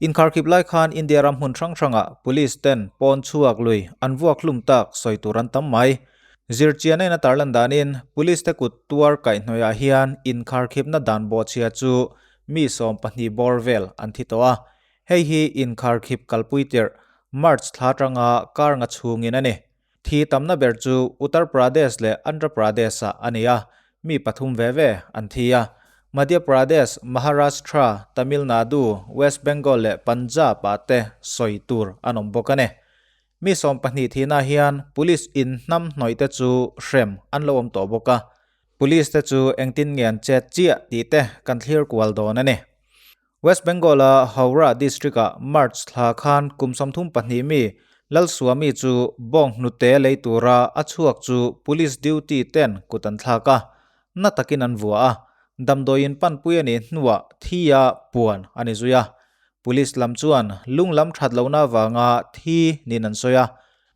Inkharkhip lai khan India ram hmun hrang hrangah police ten pawn chhuak lui an vuak hlum tak sawi tur an tam mai. Zirchian ain a tarlan danin police te kut tuar kaihhnawihah hian inkharkhipna dan bawhchhia chu mi 12 bawr vel an thi tawh a. Hei hi inkharkhip kalpui tirh March thla atanga kar nga chhungin a ni. Thi tamna ber chu Uttar Pradesh leh Andhra Pradesh-ah a ni a, mi pathum ve ve an thi a. Madhya Pradesh, Maharashtra, Tamil Nadu, West Bengal leh Punjab-ah te sawi tur an awm bawk a ni. Mi 20 thihna hian police in hnam hnawih te chu hrem an lo awm tawh bawk a. Police te chu engtin nge an chet chiah tih te kan thlir kual dawn a ni. West Bengal-a Howrah district-ah March thla khan kum 32 mi Lalsuami chu bawng hnute lei tura a chhuak chu police duty ten kut an thlak a, na takin an vua a, damdawiin panpui a nih hnuah thi a puan a ni zui a. Police lam chuan lung lam that lohna avanga thi niin an sawi a,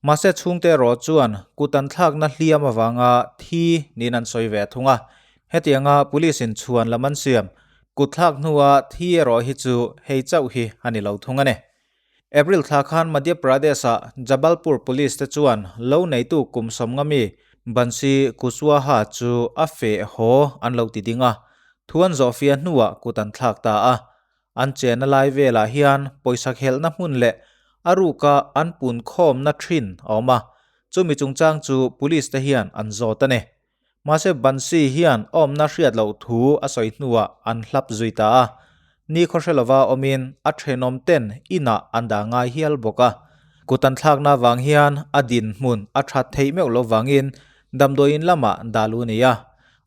mahse chhungte erawh chuan kut an thlakna hliam avanga thi niin an sawi ve thung a. Hetianga police in chhuan lam an siam Kut thlak hnua thi erawh hi chu hei chauh hi a ni lo thung a ni. April thla khan Madhya Pradesh-ah Jabalpur Police te chuan lo neitu kum 50 mi Bansi Kushwaha chu a feh haw an lo ti ding a, thu an zawhfia hnuah kut an thlak ta a. An chenna lai velah hian pawisa khelhna hmun leh a ruka an pun khawmna thin a awm a, chumi chungchang chu police te hian an zawt a ni. Mahse Bansi hian awmna hriat loh thu a sawi hnuah an hlap zui ta a, ni khaw hre lova awmin a thenawm ten inah an dah ngai hial bawk a. Kut an thlakna avang hian a dinhmun a that theih meuh lo vangin damdawiin lamah dah lu ni a,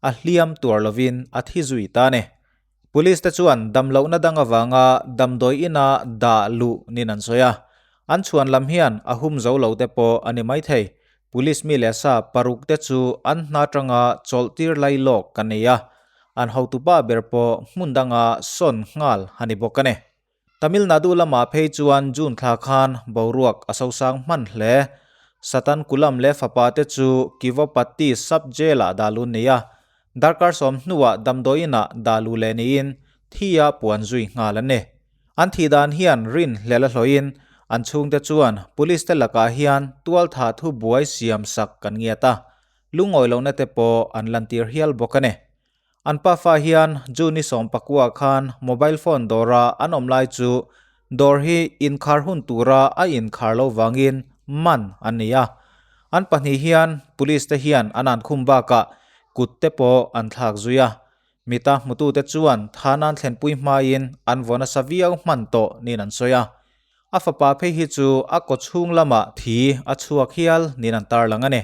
a hliam tuar lovin a thi zui ta a ni. Police te chuan damlohna dang avanga damdawi ina dah luh niin an sawi a, an chhuan lam hian a hum zo lo te pawh a ni maithei. Police mi leh sa paruk te chu an hna atanga chawlh tir lai lawk ka nei a, an hotupa ber pawh hmun danga sawn nghal a ni bawk a ni. Tamil Nadu lamah phei chuan June thla khan boruak a sosang hman hle. Satan Kulam leh fapa te chu Kivopatti sub jail-ah dah lu ni a, darkar 10 hnuah damdawiinah dah lu leh niin thi-a puan zui nghal an ni. An thih dan hian rin hlel a hlawhin an chhungte chuan police te lakah hian tualthah thu buai siam sak kan ngiat a, lungawi lohna te pawh an lantir hial bawk a ni. An pafa hian June 19 khan mobile phone dawra an awm lai chu dawr hi inkhar hun tura a inkhar lo vangin man an ni a. An pahnih hian police te hian an ankhum bakah kut te pawh an thlak zui a. Mita hmutute chuan Thanan thlenpui hmain an vaw nasa viau hman tawh niin an sawi a. A fapa phei hi chu a kaw chhung lamah thi a chhuak hial niin an tarlang a ni.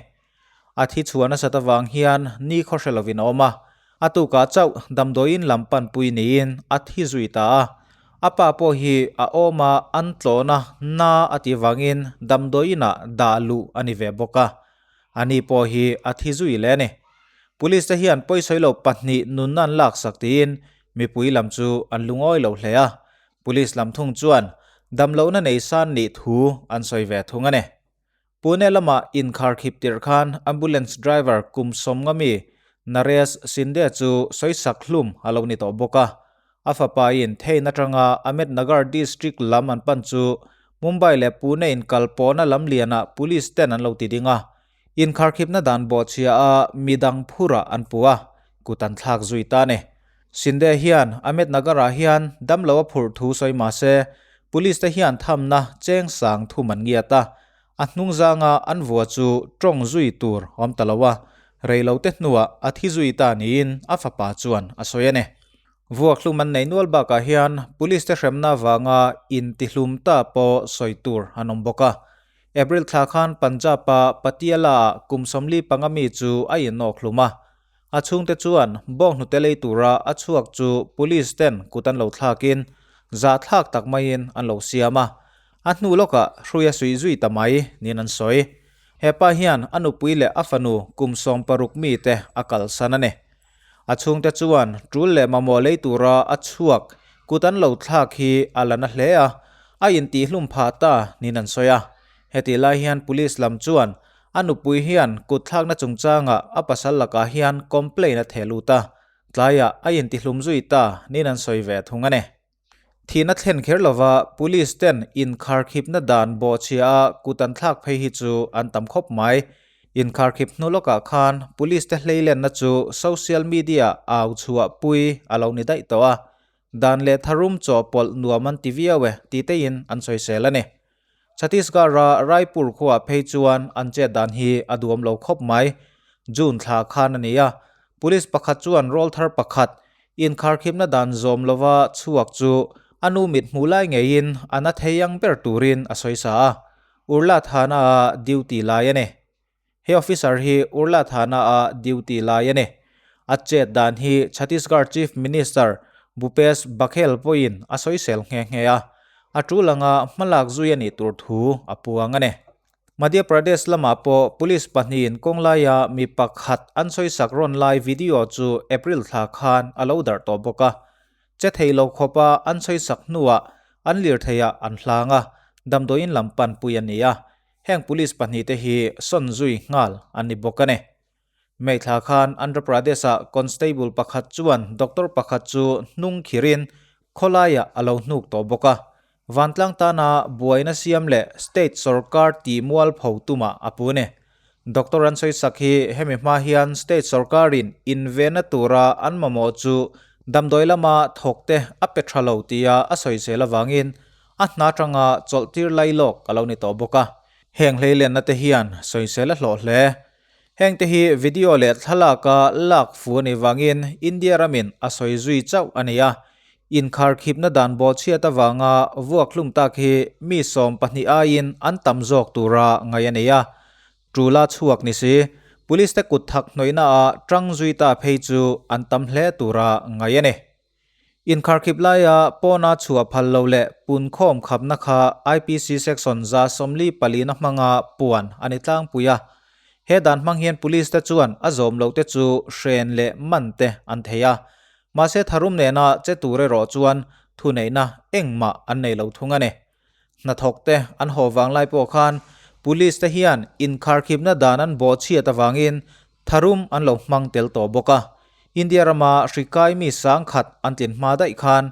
A thi chhuah nasat avang hian ni khaw hre lovin a awm a, a tukah chauh damdawiin lam panpui niin a thi zui ta a. A pa pawh hi a awm a, an tlawhna na a tih vangin damdawiinah dah luh a ni ve bawk a. Ani pawh hi a thi zui leh a ni. Police te hian pawisawi lo pahnih nunna an laksak tiin mipui lam chu an lungawi lo hle a, police lam thung chuan damlohna nei san nih thu an sawi ve thung a ni. Pune lama inkharkhip tirh khan ambulance driver kum 50 mi Naresh Shinde chu sawisak hlum a lo ni tawh bawk a. A fapa in Thane atanga Ahmednagar district lam an pan chu Mumbai leh Pune inkal pawhna lam lianah police ten an lo ti ding a. Inkharkhipna dan bawhchhia a midang phurah an pu a, kut an thlak zui ta a ni. Shinde hian Ahmednagar-ah hian damlo a phurh thu sawi mah se, police te hian thamna cheng sang thum an ngiat a, a hnung zanga an vua chu tawng zui tur awm ta lo a, rei lo te hnuah a thi zui ta niin a fapa chuan a sawi a ni. Vuak hlum an nei nual bakah hian police te hremna avanga intihlum ta pawh sawi tur an awm bawk a. April thla khan Punjab-a Patiala-ah kum 45 mi chu a innawk hlum a. A chhungte chuan bawng hnute lei tura a chhuak chu police ten kut an lo thlakin zahthlak tak maiin an lo siam a. A hnu lawkah hrui a suih zui ta mai niin an sawi. He pa hian a nupui leh a fanu kum 16 mi te a kalsan a ni. A chhungte chuan tul leh mamawh lei tura a chhuak kut an lo thlak hi a la na hle a, a intihhlum phah ta niin an sawi a. Hetih lai hian police lam chuan a nupui hian kut thlakna chungchangah a pasal lakah hian complaint a theh lut a, tlaiah a intihlum zui ta niin an sawi ve thung a ni. Thihna thlen kher lova Police ten inkharkhipna dan bawhchhia a kut an thlak phei hi chu an tam khawp mai. Inkharkhip hnu lawkah khan Police te hleilenna chu social media au chhuah pui a lo ni daih tawh a, dan leh tharum chawhpawlh nuam an ti viau e tih teiin an sawisel a ni. Chhattisgarh-a Raipur khuaah phei chuan an chet dan hi a duam lo khawp mai. June thla khan a ni a, police pakhat chuan rawlthar pakhat inkharkhipna dan zawm lova chhuak chu a nu mit hmuh lai ngeiin a na thei ang ber turin a sawi sa a, Urla Thana-a duty lai a ni. He officer hi Urla Thana-a duty lai a ni. A chet dan hi Chhattisgarh Chief Minister Bhupesh Baghel pawhin a sawisel nghe nghe a, a tul anga hmalak zui a nih tur thu a puang a ni. Madhya Pradesh lamah pawh police pahnihin kawnglaia mi pakhat an sawisak rawn lai video chu April thla khan a lo darh tawh bawk a. Che thei lo khawpa an sawisak hnuah an lirtheiah an hlang a, damdawiin lam panpui a ni a. Heng police pahnihte hi sawn zui nghal an ni bawk a ni. May thla khan Andhra Pradesh-ah constable pakhat chuan doctor pakhat chu hnung khirin khawlaiah a lo hnuk tawh bawk a. Vantlang tana buaina siam leh state sorkar tih mualpho tumah a pu a ni. Doctor an sawisak hi hemi hma hian state sorkarin invenna tura an mamawh chu damdawi lama thawkte a pe tha lo tia a sawisel avangin A hna atanga chawlhtir lai lawk a lo ni tawh bawk a, heng hleilenna te hian sawisel a hlawh hle. Heng te hi video leh thlalaka lak fu a nih vangin India ramin a sawi zui chauh a ni a, inkharkhipna dan bawhchhiat avanga vuak hlum tak hi mi 12 aiin an tam zawk tura ngaih a ni a, Tula chhuak ni si, police te kut thak hnawihna ah tang zui ta phei chu an tam hle tura ngaih a ni. Inkharkhip laia pawna chhuah phal lo leh punkhawm khapna kha IPC Section 44 na hmanga puan a ni tlangpui a. He dan hmang hian Police te chuan a zawm loh te chu hren leh man te an thei a. Mahse tharum nena che tur erawh chuan thuneihna engmah an nei lo thung a ni. Hnathawk te an haw vang lai pawh khan Police te hian inkharkhipna dan an bawhchhiat avangin tharum an lo hmang tel tawh bawk a. India rama hri kai mi 10,000 an tlin hma daih khan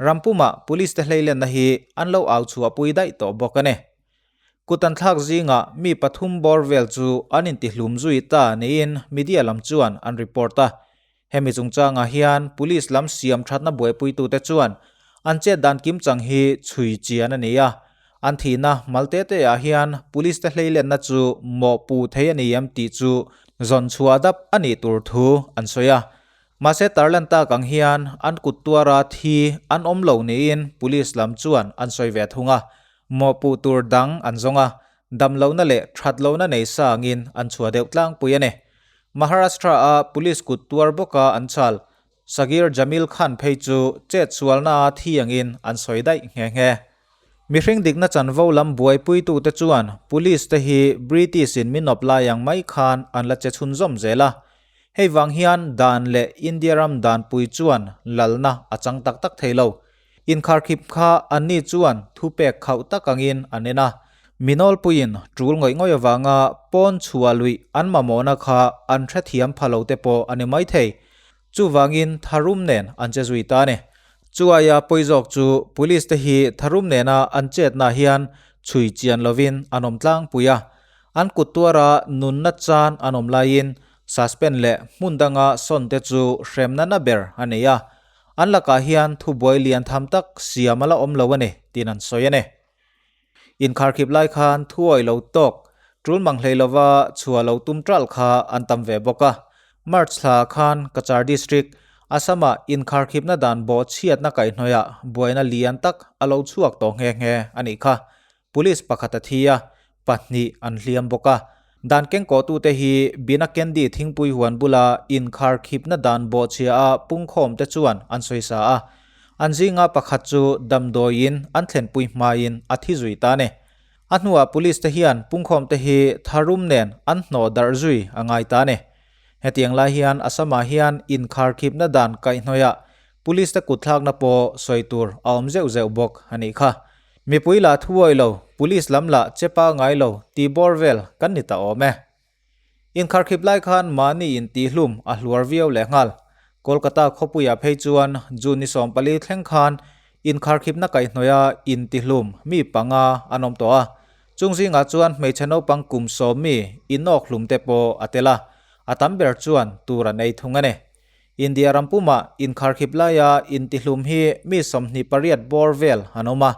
ram pumah Police te hleilenna hi an lo au chhuahpui daih tawh bawk a ni. Kut an thlak zingah mi pathum bawr vel chu an intihlum zui ta niin media lam chuan an report a. Hemi chungchangah hian Police lam siam thatna buaipuitute chuan an chet dan kimchang hi chhui chian a ni a, an thihna mal te te ah hian Police te hleilenna chu mawhpuh thei a ni em tih chu zawn chhuah dap a nih tur thu an sawi a. Mahse tarlan tak ang hian an kut tuara thi an awm lo niin Police lam chuan an sawi ve thung a, mawhpuh tur dang an zawng a, damlohna leh thatlohna nei sangin an chhuah deuh tlangpui a ni. Maharashtra-a police kut tuar bawka an chal, Sagir Jamil Khan phei chu chet sualna a thi angin an sawi daih nghe nghe. Mihring dikna chanvo lam buaipuitute chuan police te hi British-in min awp lai ang mai khan an la che chhunzawm zel a. Hei vang hian dan leh India ram danpui chuan lalna a chang tak tak thei lo. Inkharkhip kha anni chuan thupek khauh tak angin an en a, mi nawlpuiin tul ngawih ngawih avanga pawn chhuah luih an mamawhna kha an hrethiam pha lo te pawh a ni maithei. Chuvangin tharum nen an che zui ta a ni. Chu aia pawi zawk chu police te hi tharum nena an chetna hian chhui chian lovin an awm tlangpui a, an kut tuara nunna chan an awm laiin suspend leh hmun danga sawn te chu hremna na ber a nei a. An lakah hian thubuai lian tham tak siam a la awm lo a ni, tiin an sawi a ni. Inkharkhip lai khan thuawi lo tawk, tul mang hlei lova chhuah lo tum ṭalh kha an tam ve bawk a. March thla khan Cachar District, Assam-ah inkharkhipna dan bawhchhiatna kaihhnawihah buaina lian tak a lo chhuak tawh nghe nghe a nih kha. Police pakhat a thi a, pahnih an hliam bawk a. Dan kengkawhtute hi Bina Candy thingpui huan bula inkharkhipna dan bawhchhia a pungkhawmte chuan an sawi sa a. An zinga pakhat chu damdawiin an thlenpui hmain a thi zui ta a ni. A hnuah police te hian pungkhawmte hi tharum nen an hnawh darh zui a ngai ta a ni. Hetiang lai hian Assam-ah hian inkharkhipna dan kaihhnawihah police te kutthlakna pawh sawi tur a awm zeuh zeuh bawk a nih kha. Mipui lah thuawi lo, police lam lah che pangai lo tih bawr vel kan ni ta awm e. Inkharkhip lai khan mahni in tihhlum a hluar viau leh nghal. Kolkata khawpuiah phei chuan June ni 14 thleng khan Inkharkhipna kaihhnawih a intihlum mi panga an awm tawh a. Chung zingah chuan hmeichhe naupang kum sawmmi inawk hlum te pawh a tel a, a tam ber chuan tur an ei thung a ni. India ram pumah inkharkhip laia intihlum hi mi 28 bawr vel an awm a.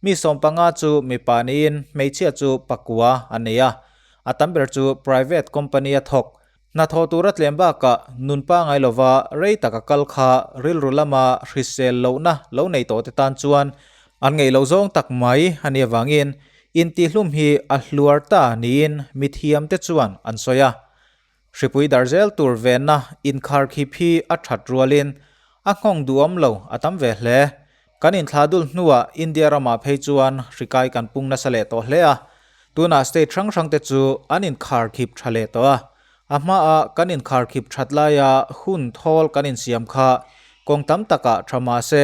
Mi 15 chu mipa niin hmeichhia chu pakua an nei a. A tam ber chu private company a thawk. Hnathawh tura tlem bakah nun pangai lova rei taka kal kha rilru lama hrisel lohna lo nei tawh te tan chuan an ngeih loh zawng tak mai a nih avangin intihlum hi a hluar ta niin mithiamte chuan an sawi a. Hripui dar zel tur venna inkharkhip hi a that rualin a nghawng duhawm lo a tam ve hle. Kan inthlah dul hnuah India ramah phei chuan hrikai kan pung nasa leh tawh hle a. Tunah state hrang hrangte chu an inkharkhip tha leh tawh a. A hmaah kan inkharkhip that laia hun thawl kan insiam kha kawng tam takah tha mah se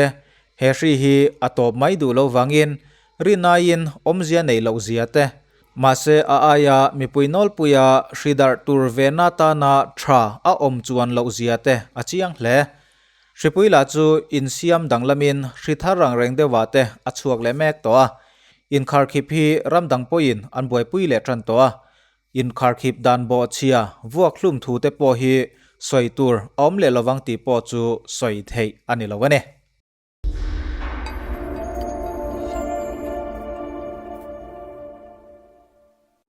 he hri hi a tawp mai duh lo vangin rinaiin awmzia neih loh zia te Mahse a aia mipui nawlpuia hri darh tur vena tana tha a awm chuan loh zia te a chiang hle. Hripui lah chu insiam danglamin hri thar ang reng deuhah te a chhuak leh mek tawh a. Inkharkhip hi ram dang pawhin an buaipui leh tan tawh a. Inkharkhip dan bawhchhia vuak hlum thu te pawh hi sawi tur a awm leh lovang tih pawh chu sawi theih a ni lo a ni.